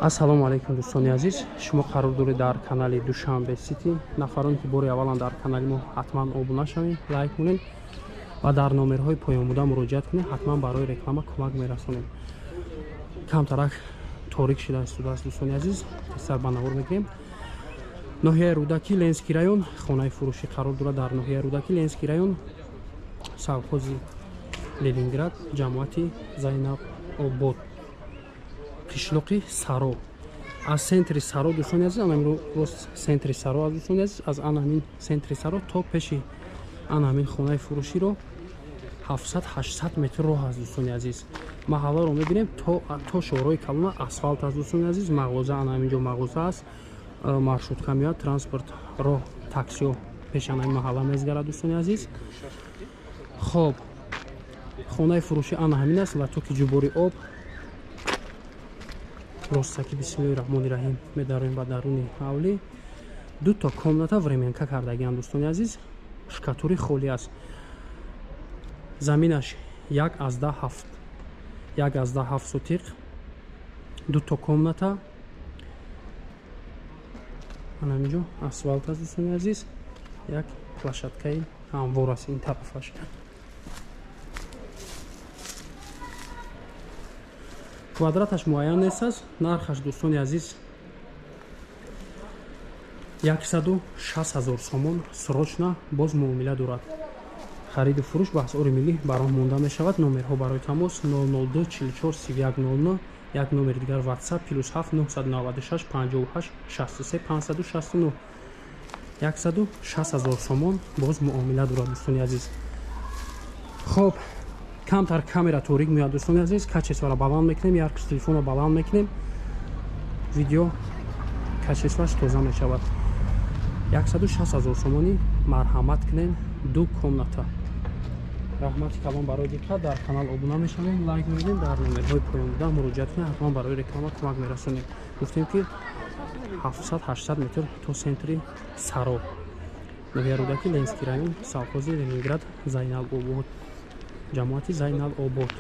Ассалому алайкум, дӯстони азиз. Шумо қарор доред дар канали Душанбе Сити. Нафароне ки бори аввалан дар канали мо, ҳатман обуна шавед, лайк кунед ва дар номерҳои поёнбуда муроҷиат кунед. Ҳатман барои реклама кӯмак мерасонем. Камтарак торик шуда истодааст, дӯстони азиз. Тезтар ба навор мегирем. Ноҳияи Рӯдакӣ, Ленинский район, хонаи фурӯшӣ қарор дорад дар ноҳияи Рӯдакӣ, Ленинский район, совхози Ленинград, ҷамоати Зайнаб Обод, қишлоқи Саро. Аз центри Саро, дӯстони азиз, анамин рост центри Саро аз, дӯстони азиз, аз ана ҳамин центри Саро то пеши ана ҳамин хонаи фурӯширо 700-800 метр роҳ аст, дӯстони азиз. Маҳалларо мебинем, то шоҳрои калона асфалт аст, дӯстони азиз. Мағоза, ана ҳамин ҷо мағоза аст, маршрутка меояд, транспорт, роҳ, таксиҳо пеши ана ҳамин маҳалла мезгарад, дӯстони азиз. Хоб, хонаи фурӯшӣ ана ҳамин аст ва то ки ҷубори об ростаки. Бисмиллоҳи раҳмони раҳим, медароем ба даруни ҳавлӣ. Дуто комната временка кардагианд, дӯстони азиз, шкатури холӣ аст. Заминаш 1,7, 1,7 сотиқ, дуто комната. Ана ҳаминҷо асфалт аст, дӯстони азиз, як площадкаи ҳамвор аст ин тарафаш. Квадраташ муайян нест аст. Нархаш, дӯстони азиз, 160 000 сомон. Срочно, боз муомила дорад. Хариду фурӯш ба асъори миллӣ ба роҳ монда мешавад. Номерҳо барои тамос: 002 44 31 00, як номери дигар WhatsApp: +7 996 58 63 569. 160 000 сомон, боз муомила дорад, дӯстони азиз. Хоб, камтар камера торик меояд, дӯстони азиз. Качестворо баланд мекунем, яркость телефонро баланд мекунем, видео качествоаш тоза мешавад. 160 000 сомонӣ, марҳамат кунем, ду комната. Раҳмати калон барои диққат. Дар канал обуна мешавем, лайк мекунем, дар номерҳои поёнбуда муроҷиат кунем, ҳатман барои реклама кӯмак мерасонем. Гуфтем, ки 700-800 метр то центри Саро, ноҳияи Рӯдакӣ, Ленинский район, совхози Ленинград, Зайналобод, ҷамоати Зайналобод.